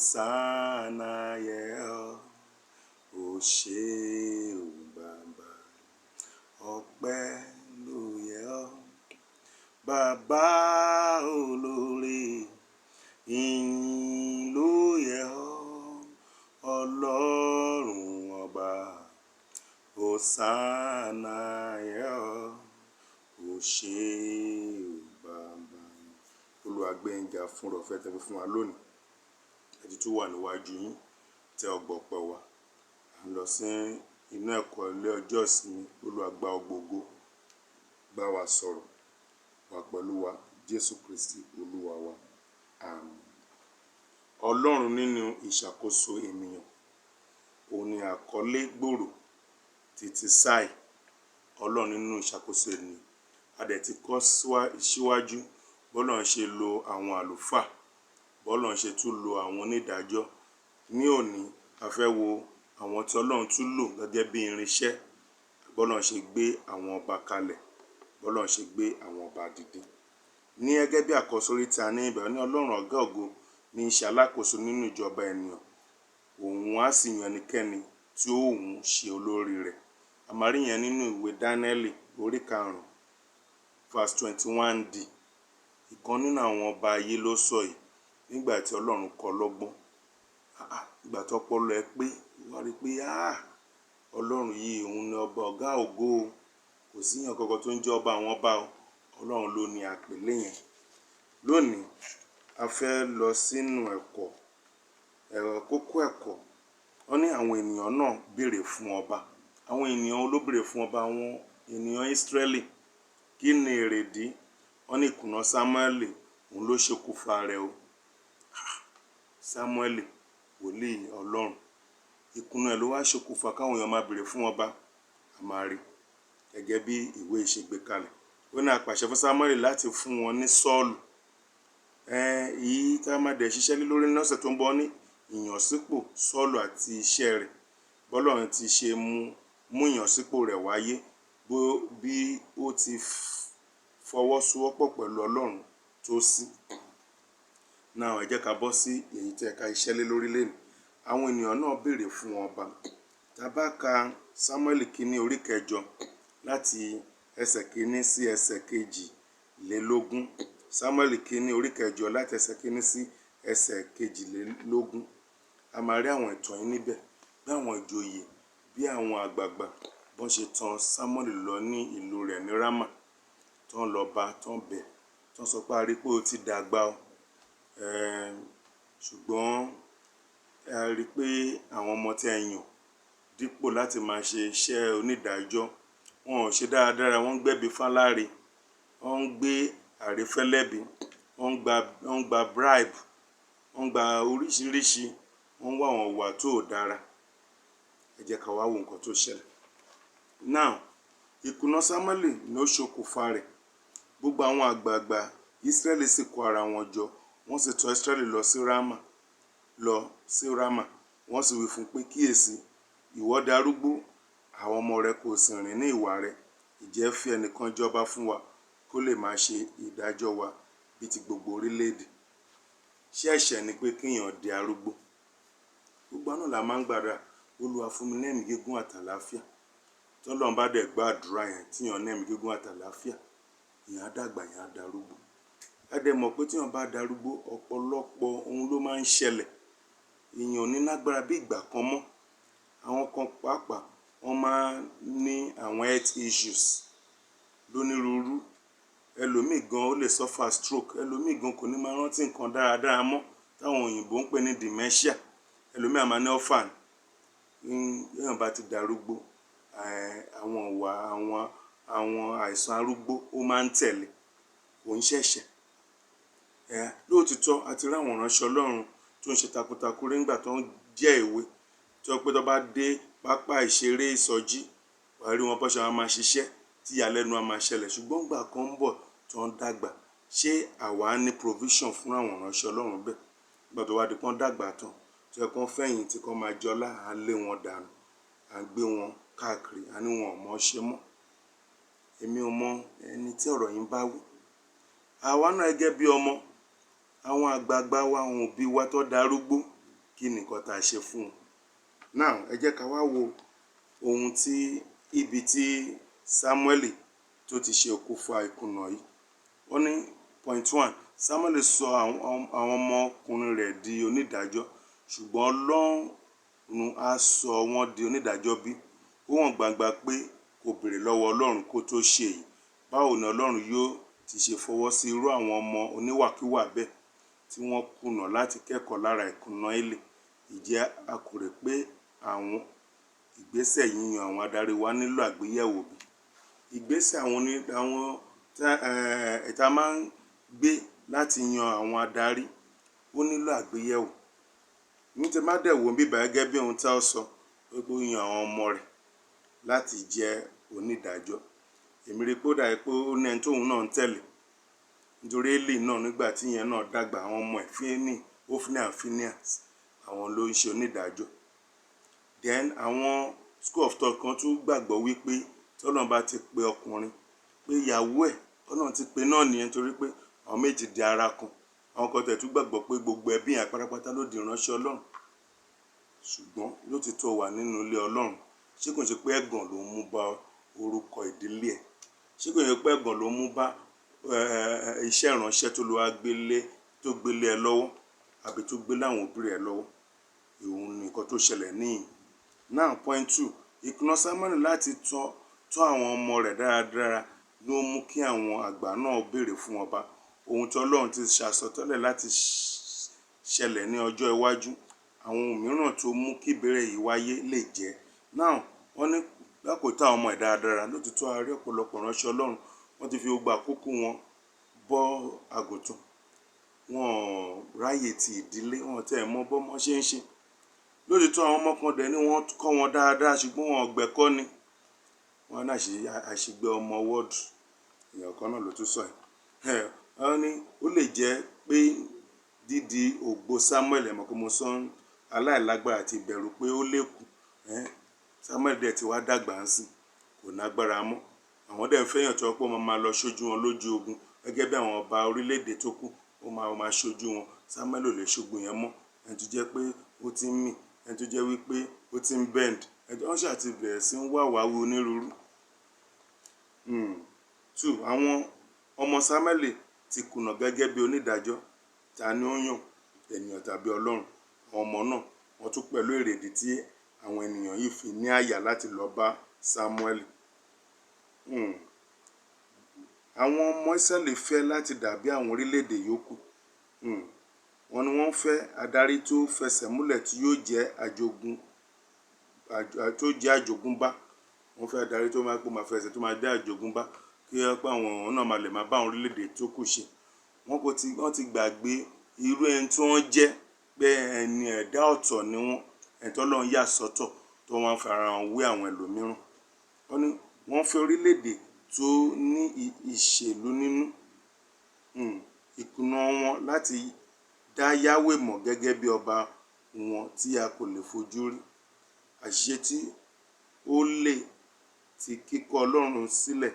Hosanna yẹ ọ́, o ṣé o bàbá, ọpẹ́ ló yẹ ọ́. Bàbá olóore, ìyìn ló yẹ ọ́, Ọlọ́run ọba. Hosanna yẹ ọ́, o ṣé o bàbá. Olúwa gbé yín ga fún oore ọ̀fẹ́ tẹ́ fi fún wa lónìí. Ẹ ti tún wà níwájú yín, tẹ́ ọgbà ọpẹ́ wa. À ń lọ sí inú ẹ̀kọ́ ilé ọjọ́ ìsinmi. Olúwa gba gbogbo, bá wa sọ̀rọ̀, wà pẹ̀lú wa, Jésù Kristi Olúwa wa. Àmín. Ọlọ́run nínú ìṣàkóso ènìyàn. Òun ni àkọlé gbòòrò títí sáì. Ọlọ́run nínú ìṣàkóso ènìyàn. A dẹ̀ ti kọ́ síwájú bí Ọlọ́run ṣe lo àwọn àlùfáà, bí Ọlọ́run ṣe tún lo àwọn onídàájọ́. Ní òní, a fẹ́ wo àwọn tí Ọlọ́run tún lò gẹ́gẹ́ bí irinṣẹ́, bí Ọlọ́run ṣe gbé àwọn ọba kalẹ̀, bí Ọlọ́run ṣe gbé àwọn ọba dìde. Ní gẹ́gẹ́ bí àkọ́sórí tí a ní ibẹ̀ ní Ọlọ́run ọ̀gá ògo ní í ṣe alákòóso nínú ìjọba ènìyàn. Òun á sì yan ẹnikẹ́ni tí ó wù ú ṣe olórí rẹ̀. A máa rí yẹn nínú ìwé Dánẹ́lì orí 5, verse 21d. Ìkan nínú àwọn ọba ayé ló sọ yìí nígbà tí Ọlọ́run kọ́ lọ́gbọ́n. Ìgbà tó ọpọlọ ẹ pé, wá rí pé, ah! Ọlọ́run yìí òun ni ọba ọ̀gá ògo o. Kò sí èèyàn kankan tó ń jẹ́ ọba àwọn ọba o. Ọlọ́run ló ní àpèlé yẹn. Lónìí, a fẹ́ lọ sínú ẹ̀kọ́, ẹ̀rọ kókó ẹ̀kọ́. Wọ́n ní àwọn ènìyàn náà béèrè fún ọba. Àwọn ènìyàn wo ló béèrè fún ọba? Àwọn ènìyàn Ísírẹ́lì. Kí ni èrèdí? Wọ́n ní ìkùnà Sámúẹ́lì, òun ló ṣokùnfà rẹ̀ o. Sámúẹ́lì, wòlíì Ọlọ́run. Ìkùnà ẹ̀ ló wá ṣokùnfà káwọn èèyàn máa béèrè fún ọba. A máa rí gẹ́gẹ́ bí ìwé ṣe gbé kalẹ̀. Ó ní a pàṣẹ fún Sámúẹ́lì láti fún wọn ní Sọ́ọ̀lù. Èyí tí a máa dẹ̀ ṣiṣẹ́ lé lórí ní ọ̀sẹ̀ tó ń bọ̀ ní ìyànsípò Sọ́ọ̀lù àti iṣẹ́ rẹ̀. Bí Ọlọ́run ti ṣe mú ìyànsípò rẹ̀ wáyé, bí ó ti fọwọ́sowọ́pọ̀ pẹ̀lú Ọlọ́run tó sí. Now ẹ jẹ́ ká bọ́ sí èyí tí ẹ ká iṣẹ́ lé lórí lónìí. Àwọn ènìyàn náà béèrè fún ọba. Tí a bá ka Sámúẹ́lì kíní orí 8 láti ẹsẹ̀ 1 sí ẹsẹ̀ 22. Sámúẹ́lì kíní orí 8 láti ẹsẹ̀ 1 sí ẹsẹ̀ 22. A máa rí àwọn ìtàn yìí níbẹ̀. Bí àwọn ìjòyè, bí àwọn àgbàgbà, bọ́n ṣe tan Sámúẹ́lì lọ ní ìlú rẹ̀ ní Rámà. Tán lọ bá, tán bẹ̀, tán sọ pé a rí pé o ti dàgbà o. Ṣùgbọ́n a rí pé àwọn ọmọ tí ẹ yàn dípò láti máa ṣe iṣẹ́ onídàájọ́, wọ́n ò ṣe dáradára, wọ́n ń gbẹ́bí fáláre, wọ́n ń gbé àréfẹ́lẹ́bí, wọ́n ń gba bribe, wọ́n ń gba oríṣìíríṣìí, wọ́n ń wá àwọn ìwà tó ò dára. Ẹ jẹ́ ká wá wo nǹkan tó ṣẹlẹ̀. Now, ìkùnà Sámúẹ́lì ni ó ṣokùnfà rẹ̀. Gbogbo àwọn àgbàgbà Ísírẹ́lì sì kó ara wọn jọ, wọ́n sì tọ̀ Ísírẹ́lì lọ sí Rámà, lọ sí Rámà. Wọ́n sì wí fún un pé, kíyèsi, ìwọ darúgbó, àwọn ọmọ rẹ kò sì rìn ní ìwà rẹ. Ǹjẹ́ fi ẹnìkan jọba fún wa kó lè máa ṣe ìdájọ́ wa bí ti gbogbo orílẹ̀ èdè. Ṣé ẹ̀ṣẹ̀ ni pé kí èèyàn di arúgbó? Gbogbo wa náà la máa ń gbàdúrà, Olúwa fún mi ní ẹ̀mí gígùn àtàlàáfíà. Tí Ọlọ́run bá dẹ̀ gbọ́ àdúrà yẹn, tí èèyàn ní ẹ̀mí gígùn àtàlàáfíà, èèyàn á dàgbà, èèyàn á darúgbó. A dẹ̀ mọ̀ pé tí èèyàn bá darúgbó, ọ̀pọ̀lọpọ̀ ohun ló máa ń ṣẹlẹ̀. Èèyàn ò ní lágbára bí ìgbà kan mọ́. Àwọn kan pàápàá wọ́n máa ń ní àwọn health issues lónírúurú. Ẹlòmíì gan ó lè suffer stroke, ẹlòmíì gan kò ní máa rántí nǹkan dáradára mọ́ táwọn òyìnbó ń pè ní dementia. Ẹlòmíì a máa ní orphan. Bí èèyàn bá ti darúgbó, àwọn ìwà, àwọn àìsàn arúgbó ó máa ń tẹ̀lé, kò ń ṣẹ̀ṣẹ̀. Lóòtítọ́ a ti rí àwọn ìránṣẹ́ Ọlọ́run tó ń ṣe takuntakun rí nígbà tó ń jẹ́ èwe. Tó jẹ́ pé tó bá dé pápá ìṣeré ìsọjí, wà á rí wọn bó ṣe máa máa ṣiṣẹ́ tí ìyàlẹ́nu á máa ṣẹlẹ̀. Ṣùgbọ́n ìgbà kan ń bọ̀ tó ń dàgbà, ṣé àwa ní provision fún àwọn ìránṣẹ́ Ọlọ́run bẹ́ẹ̀? Nígbà tó wá di pé wọ́n dàgbà tán, tó jẹ́ pé wọ́n fẹ̀yìntì kí wọ́n máa jọlá, à ń lé wọn dànù, à ń gbé wọn káàkiri, a ní wọn ò mọ̀ ṣe mọ́. Èmi ò mọ ẹni tí ọ̀rọ̀ yìí ń bá wí. Àwa náà gẹ́gẹ́ bí ọmọ, àwọn àgbààgbà wa, àwọn òbí wa tó darúgbó, Kí ni nǹkan tá a ṣe fún un? Now, ẹ jẹ́ ká wá wo ohun tí ibi tí Samuel tó ti ṣe okùnfà ìkùnà yìí. Wọ́n ní point one, Samuel sọ àwọn ọmọkùnrin rẹ̀ di onídàájọ́, ṣùgbọ́n Ọlọ́run á sọ wọ́n di onídàájọ́ bí? Ó hàn gbangba pé kò béèrè lọ́wọ́ Ọlọ́run kó tó ṣe èyí. Báwo ni Ọlọ́run yóò ti ṣe fọwọ́ sí irú àwọn ọmọ oníwàkiwà bẹ́ẹ̀ tí wọ́n kùnà láti kẹ́kọ̀ọ́ lára ìkùnà Élì? Ǹjẹ́ a kò rí pé àwọn ìgbésẹ̀ yíyan àwọn adarí wa nílò àgbéyẹ̀wò bí? Ìgbésẹ̀ àwọn oní àwọn tá máa ń gbé láti yan àwọn adarí, ó nílò àgbéyẹ̀wò. Ní tí má dẹ̀ wò níbí báyìí, gẹ́gẹ́ bí ohun tí a sọ pé ó yan àwọn ọmọ rẹ̀ láti jẹ́ onídàájọ́. Èmi rí pé ó dàbí pé ó ní ẹni tóun náà ń tẹ̀lé. Nítorí Élì náà, nígbà tí ìyẹn náà dàgbà, àwọn ọmọ ẹ̀ Fíní, Hophni and Phineas, àwọn ló ń ṣe onídàájọ́. Then àwọn school of thought kan tún gbàgbọ́ wípé tí Ọlọ́run bá ti pe ọkùnrin, pé ìyàwó ẹ̀, Ọlọ́run ti pe náà nìyẹn, torí pé àwọn méjì di ara kan. Àwọn kan tẹ̀ tún gbàgbọ́ pé gbogbo ẹbí yẹn pátápátá ló di ìránṣẹ́ Ọlọ́run. Ṣùgbọ́n lótìtọ́ wà nínú ilé Ọlọ́run, ṣé kò ń ṣe pé ẹ̀gàn ló ń mú bá orúkọ ìdílé ẹ̀? Ṣé kò ń ṣe pé ẹ̀gàn ló ń mú bá iṣẹ́ ìránṣẹ́ tó Olúwa gbé lé, tó gbé lé ẹ lọ́wọ́ àbí tó gbé lé àwọn òbí rẹ lọ́wọ́? Òun ni nǹkan tó ṣẹlẹ̀ níyìn. Now, point two, ìkùnà Samuel láti tọ́ àwọn ọmọ rẹ̀ dáradára ló mú kí àwọn àgbà náà béèrè fún ọba. Ohun tí Ọlọ́run ti ṣàsọtẹ́lẹ̀ láti ṣẹlẹ̀ ní ọjọ́ iwájú. Àwọn ohun mìíràn tó mú kí ìbéèrè yìí wáyé lè jẹ́. Now, wọ́n ní lákòótọ́ àwọn ọmọ ẹ̀ dáradára. Lótìtọ́, a rí ọ̀pọ̀lọpọ̀ ìránṣẹ́ Ọlọ́run, wọ́n ti fi gbogbo àkókò wọn bọ́ àgùntàn. Wọn ò ráyè ti ìdílé, wọn ò tiẹ̀ mọ bọ́mọ ṣe ń ṣe. Lótìtọ́, àwọn ọmọ kan dẹ̀ ní wọ́n kọ́ wọn dáadáa, ṣùgbọ́n wọn ò gbẹ́kọ́ ni. Wọ́n ní àṣìgbé ọmọ wọ́ọ̀dù. Èèyàn kan náà ló tún sọ ẹ̀. Wọ́n ní ó lè jẹ́ pé dídi ògbó Samuel, ẹ mọ̀ pé mo sọ aláìlágbára àti ìbẹ̀rù pé ó lè kú. Samuel dẹ̀ ti wá dàgbà ń sìn, kò nágbára mọ́. Àwọn dẹ̀ ń fẹ́yàn tó jẹ́ pé ó máa lọ ṣojú wọn lójú ogun gẹ́gẹ́ bí àwọn ọba orílẹ̀ èdè tó kù, ó máa máa ṣojú wọn. Samuel ò lè ṣogun yẹn mọ́. Ẹni tó jẹ́ pé ó ti ń mì, ẹni tó jẹ́ wípé ó ti ń bend, ẹni tó wọ́n ṣà ti bẹ̀rẹ̀ sí ń wá àwáwí onírúurú. Two, àwọn ọmọ Samuel ti kùnà gẹ́gẹ́ bí onídàájọ́. Ta ni ó yàn, ènìyàn tàbí Ọlọ́run? Àwọn ọmọ náà wọ́n tún pẹ̀lú èrèdí tí àwọn ènìyàn yìí fi ní àyà láti lọ bá Samuel. Àwọn ọmọ Israẹli fẹ́ láti dàbí àwọn orílẹ̀-èdè yòókù. Wọ́n ní wọ́n fẹ́ adarí tó fẹsẹ̀ múlẹ̀ tí yóò jẹ́ àjogún, tó jẹ́ àjogúnbá. Wọ́n fẹ́ adarí tó máa pé máa fẹsẹ̀ tó máa jẹ́ àjogúnbá, kí ó jẹ́ pé àwọn náà máa lè máa bá àwọn orílẹ̀-èdè tó kù ṣe. Wọ́n kò ti, wọ́n ti gbàgbé irú ẹni tí wọ́n jẹ́, pé ẹni ẹ̀dá ọ̀tọ̀ ni wọ́n, ẹni tí Ọlọ́run yà sọ́tọ̀ tó wọ́n fi ara wọn wé àwọn ẹlòmíràn. Wọ́n ní wọ́n fẹ́ orílẹ̀-èdè tó ní ìṣèlú nínú. Ìkùnà wọn láti dá Yahweh mọ̀ gẹ́gẹ́ bí ọba wọn tí a kò lè fojú rí. Àṣìṣe tí ó lè ti kíkọ̀ Ọlọ́run sílẹ̀,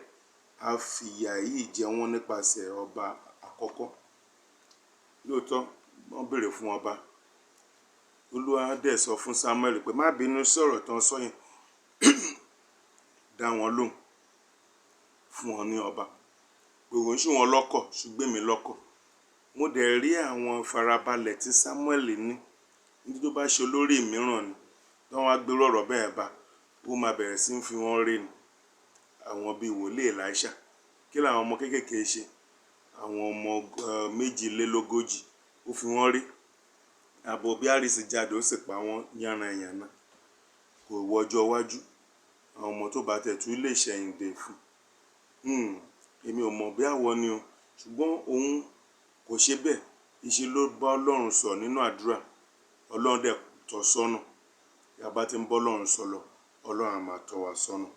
a fi ìyà yìí jẹ wọ́n nípasẹ̀ ọba àkọ́kọ́. Lóòótọ́, wọ́n béèrè fún ọba. Olúwa dẹ̀ sọ fún Samuel pé má bínú sọ̀rọ̀ tán sọ yẹn, dá wọn lóhùn, fún wọn ní ọba. Pé òun ṣì wọ́n lọ́kọ̀, ṣùgbọ́n èmi lọ́kọ̀. Mo dẹ̀ rí àwọn ìfarabalẹ̀ tí Samuel ní. Ní tó bá ṣe olórí mìíràn ni, tí wọ́n wá gbé ọ̀rọ̀ bẹ́ẹ̀ bá, ó máa bẹ̀rẹ̀ sí ń fi wọ́n ré ni. Àwọn bíi wòlíì Elisha. Kí làwọn ọmọ kéékèèké ṣe? Àwọn ọmọ 42, ó fi wọ́n ré. Àbọ̀ bí àrísí jáde, ó sì pa wọ́n yánnayànna. Kò wo ọjọ́ iwájú. Àwọn ọmọ tó bá tẹ̀ tún lè ṣẹ̀yìn dè fún. Èmi ò mọ̀ bí àwọ̀ ni o, ṣùgbọ́n òun kò ṣe bẹ́ẹ̀. Ìṣe ló bá Ọlọ́run sọ̀rọ̀ nínú àdúrà. Ọlọ́run dẹ̀ tọ́ sọ́nà. Bí a bá tí ń bá Ọlọ́run sọ̀rọ̀, Ọlọ́run á máa tọ́ wa sọ́nà.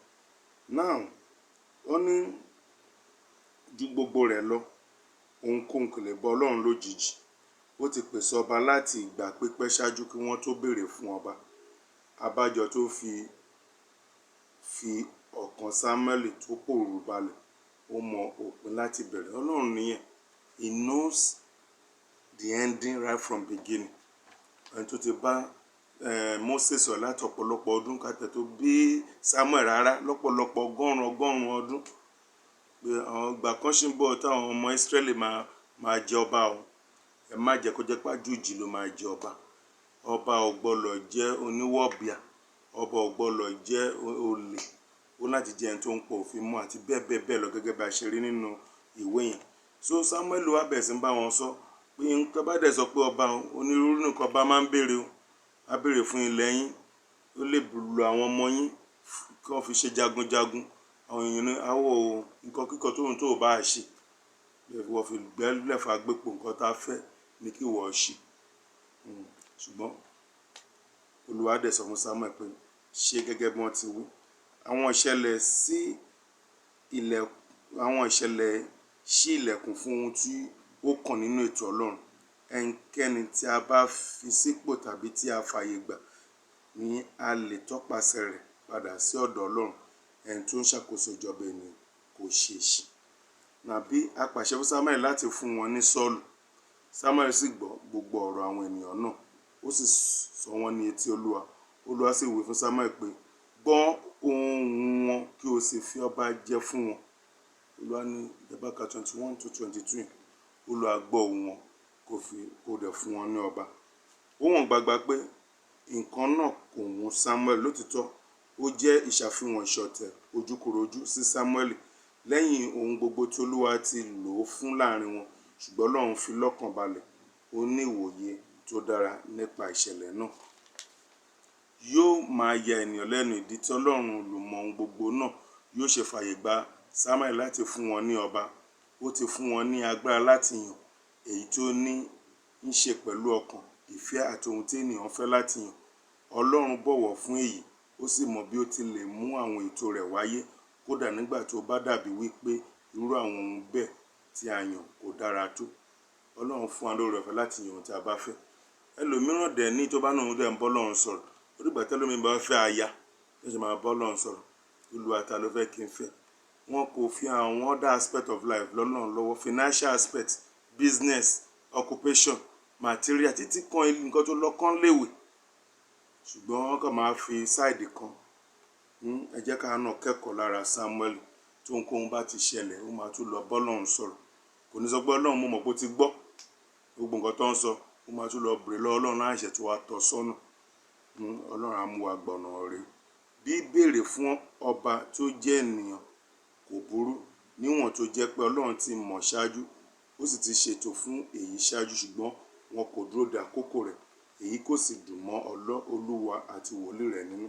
Now, wọ́n ní ju gbogbo rẹ̀ lọ, ohunkóhun kò lè bá Ọlọ́run lójijì. Ó ti pèsè ọba láti ìgbà pípẹ́ ṣáájú kí wọ́n tó béèrè fún ọba. Àbájọ tó fi ọkàn Samuel tó pòrúru balẹ̀. Ó mọ òpin láti ìbẹ̀rẹ̀. Ọlọ́run nìyẹn. He knows the ending right from beginning. Ẹni tó ti bá Mósè sọ̀rọ̀ láti ọ̀pọ̀lọpọ̀ ọdún kátẹ̀ tó bí Samuel rárá, lọ́pọ̀lọpọ̀ ọgọ́rùn ọgọ́rùn ọdún, pé àwọn ìgbà kan ṣì ń bọ̀ táwọn ọmọ Ísírẹ́lì máa jẹ ọba o. Ẹ má jẹ́ kó jẹ́ pé àjòjì ló máa jẹ ọba. Ọba ò gbọ́dọ̀ jẹ́ oníwọ̀bìà, ọba ò gbọ́dọ̀ jẹ́ olè, ó láti jẹ́ ẹni tó ń pa òfin mọ́ àti bẹ́ẹ̀ bẹ́ẹ̀ bẹ́ẹ̀ lọ, gẹ́gẹ́ bí a ṣe rí nínú ìwé yẹn. So Samuel wá bẹ̀rẹ̀ sí ń bá wọn sọ pé nǹkan bá dẹ̀ sọ pé ọba onírúurú nǹkan ọba máa ń béèrè o. Á béèrè fún ilẹ̀ yín, ó lè lo àwọn ọmọ yín kí wọ́n fi ṣe jagunjagun. Àwọn èèyàn ní àwọ̀ o, nǹkan kíkan tóun tó bá ṣe, wọ́n fi gbẹ́lẹ̀ fàgbépo, nǹkan tá a fẹ́ ní kí ìwọ ṣe. Ṣùgbọ́n Olúwa dẹ̀ sọ fún Samuel pé ṣe gẹ́gẹ́ bí wọ́n ti wí. Àwọn ìṣẹ̀lẹ̀ sí ilẹ̀, àwọn ìṣẹ̀lẹ̀ ṣí ilẹ̀kùn fún ohun tí ó kàn nínú ètò Ọlọ́run. Ẹnikẹ́ni tí a bá fi sípò tàbí tí a fààyè gbà ní a lè tọpasẹ̀ rẹ̀ padà sí ọ̀dọ̀ Ọlọ́run. Ẹni tó ń ṣàkóso ìjọba ènìyàn kò ṣe é ṣe. Nàbí a pàṣẹ fún Samuel láti fún wọn ní Sọ́ọ̀lù. Samuel sì gbọ́ gbogbo ọ̀rọ̀ àwọn ènìyàn náà, ó sì sọ wọ́n ní etí Olúwa. Olúwa sì wí fún Samuel pé, gbọ́ ohùn wọn kí o sì fi ọba jẹ fún wọn. Olúwa ní Rebecca 21 to 22. Olúwa gbọ́ ohùn wọn, kó fi kó dẹ̀ fún wọn ní ọba. Ó hàn gbangba pé nǹkan náà kò wù Samuel lótìtọ́. Ó jẹ́ ìṣàfihàn ìṣọ̀tẹ̀ ojúkorojú sí Samuel lẹ́yìn ohun gbogbo tí Olúwa ti lò ó fún láàrin wọn. Ṣùgbọ́n Ọlọ́run fi lọ́kàn balẹ̀, ó ní ìwòye tó dára nípa ìṣẹ̀lẹ̀ náà. Yóò máa ya ènìyàn lẹ́nu ìdí tí Ọlọ́run olùmọ̀ ohun gbogbo náà yóò ṣe fààyè gba Samuel láti fún wọn ní ọba. Ó ti fún wọn ní agbára láti yàn, èyí tó ní í ṣe pẹ̀lú ọkàn, ìfẹ́ àti ohun tí ènìyàn fẹ́ láti yàn. Ọlọ́run bọ̀wọ̀ fún èyí, ó sì mọ bí ó ti lè mú àwọn ètò rẹ̀ wáyé, kódà nígbà tí ó bá dàbí wí pé irú àwọn ohun bẹ́ẹ̀ tí a yàn kò dára tó. Ọlọ́run fún wa lóore ọ̀fẹ́ láti yan ohun tí a bá fẹ́. Ẹlòmíràn dẹ̀ ní tó bá ní òun dẹ̀ ń bọ́ Ọlọ́run sọ̀rọ̀. Ó dìgbà tí ẹlòmíràn bá fẹ́ aya, tó ṣe máa bá Ọlọ́run sọ̀rọ̀. Olúwa, ta ló fẹ́ kí n fẹ́? Wọn kò fi àwọn other aspect of life lọ́lọ́run lọ́wọ́: financial aspect, business, occupation, material, títí kan nǹkan tó lọ kán léwe. Ṣùgbọ́n wọ́n kàn máa fi side kan. Ẹ jẹ́ ká náà kẹ́kọ̀ọ́ lára Samuel. Tí ohunkóhun bá ti ṣẹlẹ̀, ó máa tún lọ bá Ọlọ́run sọ̀rọ̀. Kò ní sọ pé Ọlọ́run, mo mọ̀ pé ó ti gbọ́ gbogbo nǹkan tó ń sọ. Ó máa tún lọ bèrè lọ́wọ́ Ọlọ́run láìṣẹ̀ tó wá tọ́ sọ́nà. Ọlọ́run á mú wa gbọ̀nà rere. Bí béèrè fún ọba tó jẹ́ ènìyàn kò burú, níwọ̀n tó jẹ́ pé Ọlọ́run ti mọ̀ ṣáájú, ó sì ti ṣètò fún èyí ṣáájú, ṣùgbọ́n wọn kò dúró de àkókò rẹ̀, èyí kò sì dùn mọ́ Olúwa àti wòlíì rẹ̀ nínú.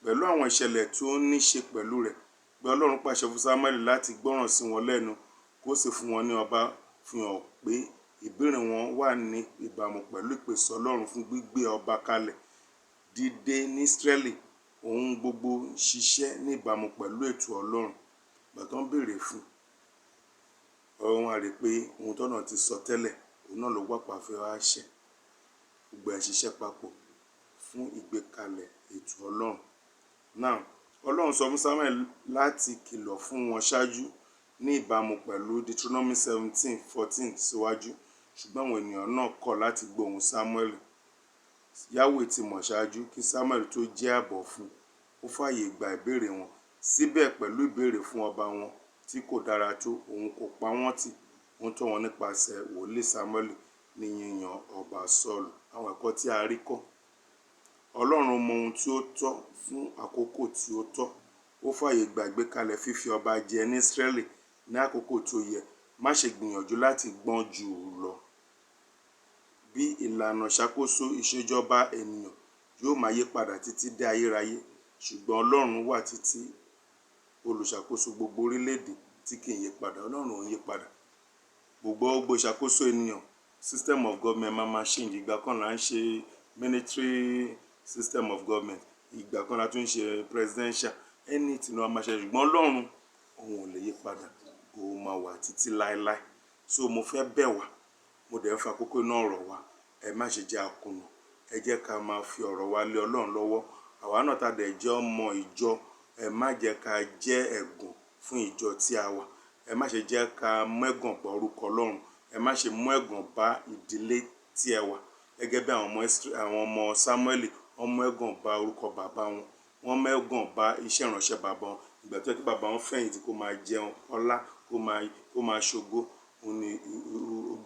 Pẹ̀lú àwọn ìṣẹ̀lẹ̀ tó ní ṣe pẹ̀lú rẹ̀, pé Ọlọ́run pàṣẹ fún Samuel láti gbọ́ràn sí wọn lẹ́nu kó sì fún wọn ní ọba, fi hàn pé ìbéèrè wọn wà ní ìbámu pẹ̀lú ìpèsè Ọlọ́run fún gbígbé ọba kalẹ̀ dídé ní Ísírẹ́lì. Ohun gbogbo ń ṣiṣẹ́ ní ìbámu pẹ̀lú ètò Ọlọ́run. Ìgbà tó ń béèrè fún, wọ́n wá rí pé ohun tó náà ti sọ tẹ́lẹ̀, òun náà ló pàpà fẹ́ wá ṣẹ. Gbogbo ẹ̀ ń ṣiṣẹ́ papọ̀ fún ìgbékalẹ̀ ètò Ọlọ́run. Now, Ọlọ́run sọ fún Samuel láti kìlọ̀ fún wọn ṣáájú ní ìbámu pẹ̀lú Deuteronomy 17:14 síwájú. Ṣùgbọ́n àwọn ènìyàn náà kọ̀ láti gbọ́ ohùn Samuel. Yahweh ti mọ̀ ṣáájú kí Samuel tó jẹ́ àbọ̀ fún un. Ó fààyè gba ìbéèrè wọn. Síbẹ̀, pẹ̀lú ìbéèrè fún ọba wọn tí kò dára tó, òun kò pa wọ́n tì. Ó ń tọ́ wọn nípasẹ̀ wòlíì Samuel ní yíyan ọba Sọ́ọ̀lù. Àwọn ẹ̀kọ́ tí a rí kọ́. Ọlọ́run mọ ohun tí ó tọ́ fún àkókò tí ó tọ́. Ó fààyè gba ìgbékalẹ̀ fífi ọba jẹ ní Ísírẹ́lì ní àkókò tó yẹ. Má ṣe gbìyànjú láti gbọ́n jù ú lọ. Bí ìlànà ìṣàkóso ìṣèjọba ènìyàn yóò máa yí padà títí dé ayérayé, ṣùgbọ́n Ọlọ́run wà títí, olùṣàkóso gbogbo orílẹ̀-èdè tí kì í yí padà. Ọlọ́run ò ń yí padà. Gbogbo ìṣàkóso ènìyàn, system of government máa ma change. Ìgbà kan là ń ṣe military system of government, ìgbà kan la tún ń ṣe presidential, anything ló máa ṣe. Ṣùgbọ́n Ọlọ́run, òun ò lè yí padà, òun máa wà títí láéláé. So mo fẹ́ bẹ̀ wá, mo dẹ̀ ń fa àkókò náà rọ̀ wá. Ẹ má ṣe jẹ́ akùnà. Ẹ jẹ́ ká máa fi ọ̀rọ̀ wa lé Ọlọ́run lọ́wọ́. Àwa náà tá dẹ̀ jẹ́ ọmọ ìjọ, ẹ má jẹ́ ká jẹ́ ẹ̀gàn fún ìjọ tí a wà. Ẹ má ṣe jẹ́ ká mú ẹ̀gàn bá orúkọ Ọlọ́run. Ẹ má ṣe mú ẹ̀gàn bá ìdílé tí ẹ wà. Gẹ́gẹ́ bí àwọn ọmọ Sámúẹ́lì, wọ́n mú ẹ̀gàn bá orúkọ bàbá wọn, wọ́n mú ẹ̀gàn bá iṣẹ́ ìránṣẹ́ bàbá wọn. Ìgbà tó yẹ kí bàbá wọn fẹ̀yìntì, kó máa jẹun ọlá, kó máa ṣògo, òun ni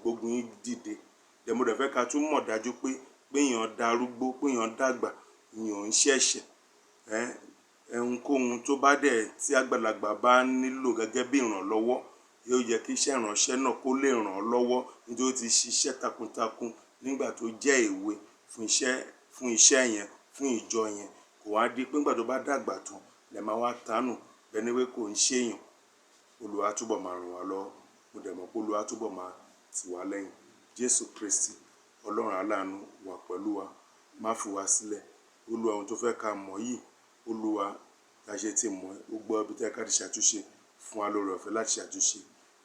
gbógun yín dìde. Dẹ̀ mo dẹ̀ fẹ́ ká tún mọ̀ dájú pé èèyàn darúgbó, pé èèyàn dàgbà, ìyẹn ò ń ṣẹ̀ṣẹ̀. Ohunkóhun tó bá dẹ̀ tí àgbàlagbà bá nílò gẹ́gẹ́ bí ìrànlọ́wọ́, yóò yẹ kí iṣẹ́ ìránṣẹ́ náà kó lè ràn án lọ́wọ́, nítorí ó ti ṣiṣẹ́ takuntakun nígbà tó jẹ́ èwe fún iṣẹ́ yẹn, fún ìjọ yẹn. Kò wá di pé nígbà tó bá dàgbà tán lẹ máa wá tánù bẹ́ẹ̀ ni pé kò ń ṣe èèyàn. Olúwa túbọ̀ máa ràn wá lọ́wọ́. Mo dẹ̀ mọ̀ pé Olúwa túbọ̀ máa tì wá lẹ́yìn. Jésù Kristi, Ọlọ́run aláàánú, wà pẹ̀lú wa, má fi wá sílẹ̀. Olúwa, ohun tó fẹ́ ká mọ̀ yìí, Olúwa, bí a ṣe ti mọ̀ ẹ́, gbogbo ibi tí ẹ ká ti ṣàtúnṣe, fún wa lóore ọ̀fẹ́ láti ṣàtúnṣe.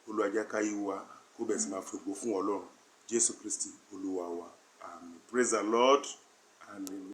Olúwa, jẹ́ ká yí wa kó bẹ̀rẹ̀ sí máa fi ògo fún Ọlọ́run. Jésù Kristi Olúwa wa. Àmín. Praise the Lord. Hallelujah.